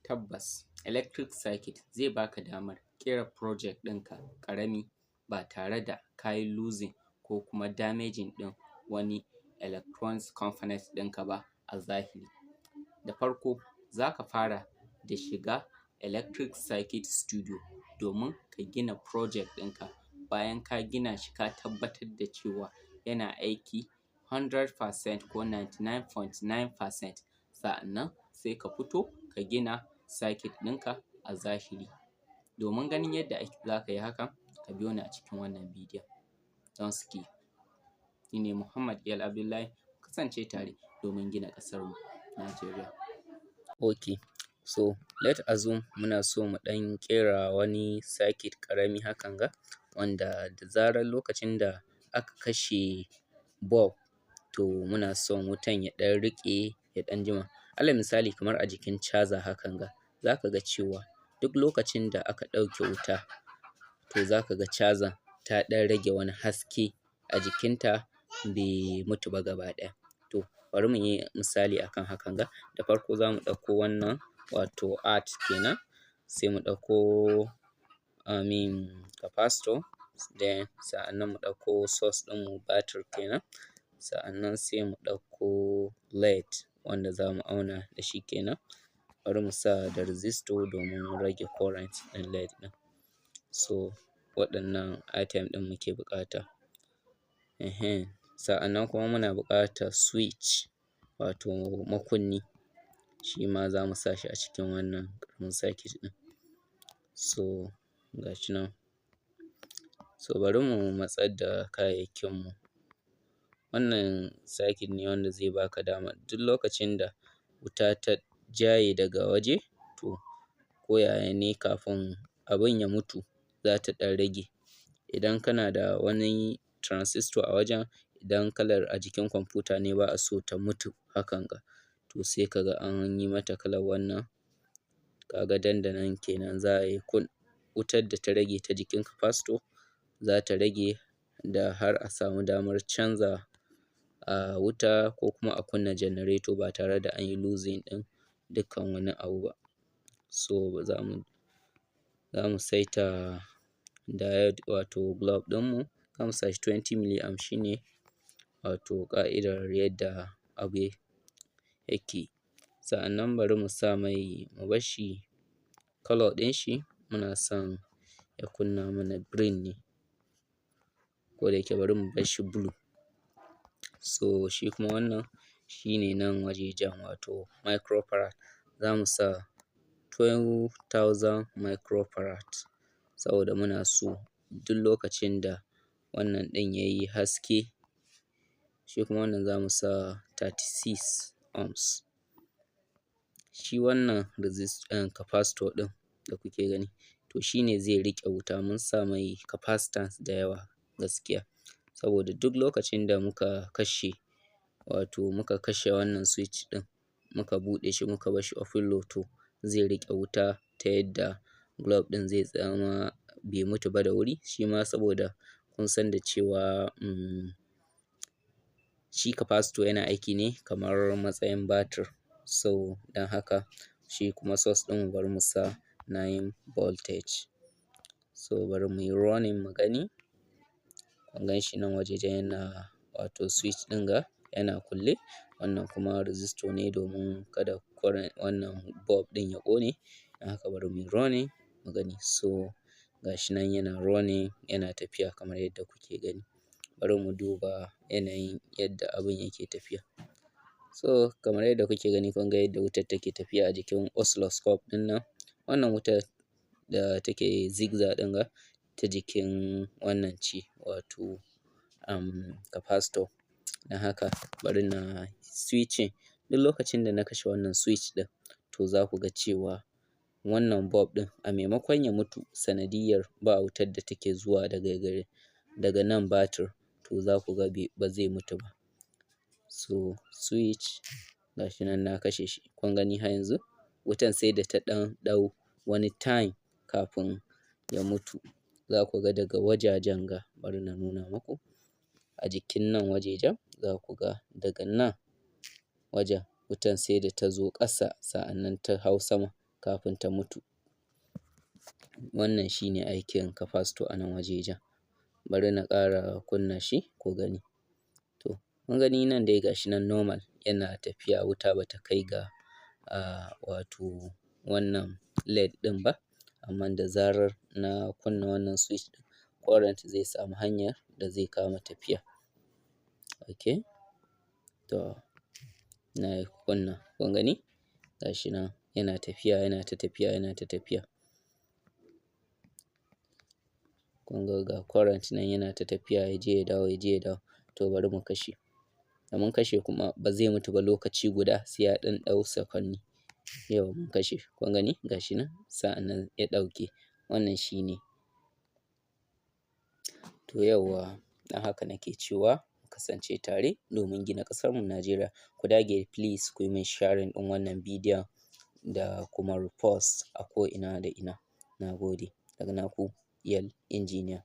Tabbas, electric circuit zai baka damar ƙera project ɗinka ƙarami ba tare da kayi losing ko kuma damaging ɗin wani electronics component ɗinka ba a zahiri. Da farko, za ka fara da shiga Electric Circuit Studio domin ka gina project ɗinka. Bayan ka gina shi, ka tabbatar da cewa yana aiki 100% ko 99.9%, sa'annan sai ka fito ka gina circuit ɗinka a zahiri. Domin ganin yadda za ka yi hakan, ka biyo ni a cikin wannan bidiyon. Don't skip. Ni ne Muhammad El Abdullahi, mu kasance tare domin gina ƙasarmu Najeriya. Okay, so let assume muna so mu ɗan ƙera wani circuit ƙarami hakan ga, wanda da zarar lokacin da aka kashe bulb, to muna son wutan ya ɗan riƙe, ya ɗan jima. Alal misali, kamar a jikin charger hakan ga, za ka ga cewa duk lokacin da aka ɗauke wuta, to za ka ga charger ta ɗan rage wani haske a jikinta, bai mutu ba gaba ɗaya. To, bari mu yi misali akan hakan ga. Da farko, za mu ɗauko wannan, wato earth kenan, sai mu ɗauko, I mean, capacitor, then sa'annan mu ɗauko source ɗinmu, batir kenan, sa'annan sai mu ɗauko LED wanda za mu auna da shi kenan. Bari mu sa da resistor domin rage current ɗin LED ɗin. So waɗannan item ɗin muke buƙata. Ehen, sa'annan kuma muna buƙatar switch, wato makunni, shi ma za mu sa shi a cikin wannan ƙaramin circuit ɗin. So ga shi nan. So bari mu matsar da kayayyakin mu. Wannan circuit ne wanda zai baka dama, duk lokacin da wuta ta jaye daga waje, to ko yaya ne, kafin abun ya mutu za ta ɗan rage. Idan kana da wani transistor a wajen, idan kalar a jikin kwamfuta ne ba a so ta mutu hakan ga, to sai ka ga an yi mata kalar wannan. Ka ga dandanan kenan za a yi wutar da ta rage ta jikin capacitor za ta rage da har a samu damar canza a wuta ko kuma a kunna generator ba tare da an yi losing ɗin dukkan wani abu ba. So za mu saita diode, wato globe ɗinmu, za mu sa shi 20 milliamp, shine wato ƙa'idar yadda abu yake. Sa'annan bari mu sa mai, mu bar shi colour ɗin shi, muna son ya kunna mana green ne. Ko da yake, bari mu bar shi blue. So shi kuma wannan shine nan wajejen, wato microfarad, za mu sa 2000 microfarad saboda muna so duk lokacin da wannan ɗin yayi haske. Shi kuma wannan za mu sa 36 ohms. Shi wannan capacitor ɗin da kuke gani, to shi ne zai riƙe wuta. Mun sa mai capacitance da yawa gaskiya, saboda duk lokacin da muka kashe, wato muka kashe wannan switch ɗin, muka buɗe shi, muka bar shi open low, to zai riƙe wuta ta yadda globe ɗin zai zama bai mutu ba da wuri. Shi ma saboda kun san da cewa shi capacitor yana aiki ne kamar matsayin batir. So don haka, shi kuma source ɗin, bari mu sa 9 voltage. So bari muyi running mu gani. Kun gan shi nan wajejen yana, wato switch ɗin ga yana kulle. Wannan kuma resistor ne domin kada current wannan bulb ɗin ya ƙone. Don haka, bari muyi running mu gani. So gashi nan yana running, yana tafiya kamar yadda kuke gani. Bari mu duba yanayin yadda abun yake tafiya. So kamar yadda kuke gani, kun ga yadda wutar take tafiya a jikin oscilloscope ɗin nan. Wannan wutar da take zigzag ɗin ga, ta jikin wannan ce, wato capacitor. Don haka, bari na switching. Duk lokacin da na kashe wannan switch ɗin, to za ku ga cewa wannan bulb ɗin, a maimakon ya mutu sanadiyyar ba wutar da take zuwa daga nan batir, to za ku ga ba zai mutu ba. So switch gashi nan na kashe shi. Kun gani, har yanzu wutan sai da ta ɗan ɗau wani time kafin ya mutu. Za ku ga daga wajajen ga, bari na nuna muku. A jikin nan wajejen, za ku ga daga nan wajen wutan sai da ta zo ƙasa, sa'annan ta hau sama kafin ya mutu. So kafin ta mutu. Wannan shi ne aikin capacitor a nan wajejen. Bari na ƙara kunna shi ku gani. To, kun gani nan dai ga shi nan normal yana tafiya, wuta bata kai ga wato wannan LED ɗin ba, amma da zarar na kunna wannan switch ɗin, current zai samu hanyar da zai kama tafiya. Okay, to na kunna, kun gani? Ga shi nan yana tafiya, yana ta tafiya, yana ta tafiya. Kun ga ga current nan yana ta tafiya, ya je ya dawo, ya je ya dawo. To, bari mu kashe. Da mun kashe kuma ba zai mutu ba lokaci guda, sai ya ɗan ɗau sakwanni. Yawwa, mun kashe, kun gani? Ga shi nan sa'annan ya ɗauke. Wannan shi ne. To yawwa, don haka nake cewa mu kasance tare domin gina ƙasarmu Najeriya. Ku dage, please, ku yi min sharing ɗin wannan bidiyon da kuma repost a ko'ina da ina. Na gode. Daga naku Yal Engineer.